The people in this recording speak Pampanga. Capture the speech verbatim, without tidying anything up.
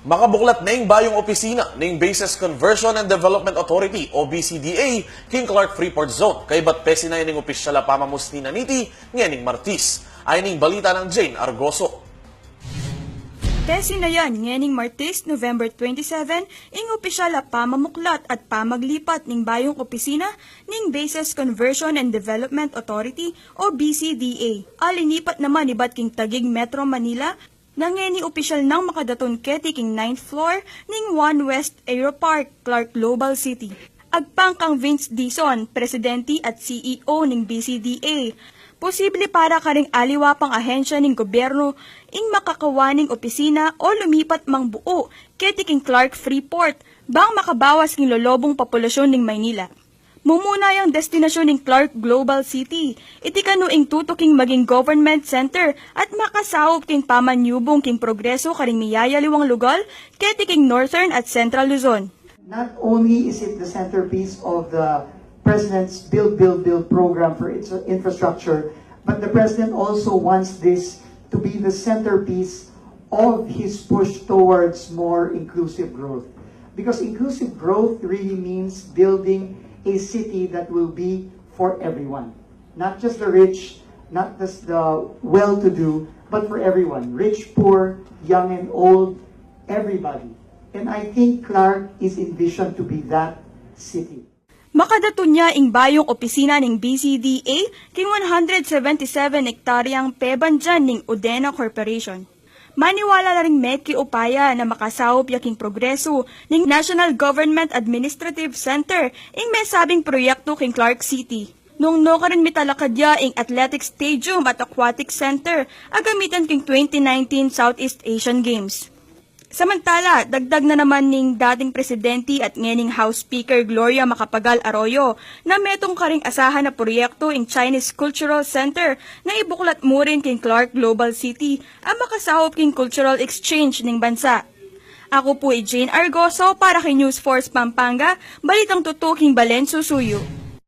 Makabuklat ne ing bayung opisina ning Bases Conversion and Development Authority o B C D A king Clark Freeport Zone, kaybat pesinayan ning opisyal a pamamusni na niti ngening Martis. Ay ning balita nang Jane Argoso. Pesinayan ngening Martis, November twenty-seven, ing opisyal a pamamuklat at pamaglipat ning bayung opisina ning Bases Conversion and Development Authority o B C D A. A linipat naman ibat king Taguig, Metro Manila, na ngeni opisyal nang makadatun keti king ninth floor ning One West Aeropark, Clark Global City. Agpang kang Vince Dizon, presidente at C E O ning B C D A, posible para karing aliwa pang ahensya ning gobyerno ing makakawa ning opisina o lumipat mang buo keti king Clark Freeport, bang makabawas king lolobung populasyon ning Maynila. Mumuna yang destinasyon ning Clark Global City, iti kanu ing tutuking maging government center at makasaup king pamanyubung king progreso karing miyayaliwang lugal keti king Northern at Central Luzon. Not only is it the centerpiece of the President's Build, Build, Build program for its infrastructure, but the President also wants this to be the centerpiece of his push towards more inclusive growth. Because inclusive growth really means building a city that will be for everyone. Not just the rich, not just the well to do, but for everyone. Rich, poor, young and old, everybody. And I think Clark is envisioned to be that city. Makadatun ya ing bayung opisina ning B C D A king one hundred seventy-seven ektaryang pebandian ning Udena Corporation. Maniwala la ring meki upaya na makasaup ya king progreso ning National Government Administrative Center ing mesabing proyekto king Clark City. Nung nukarin mitalakad ya ing Athletic Stadium at Aquatic Center a gamitan king twenty nineteen Southeast Asian Games. Samantala, dagdag na naman ning dating presidente at ngening House Speaker Gloria Macapagal Arroyo na metung karing asahan a proyekto ing Chinese Cultural Center na ibuklat mu rin king Clark Global City a makasaup king cultural exchange ning bansa. Aku pu i Jane Argoso para king News Force Pampanga, balitang tutuking Balen Susuyu.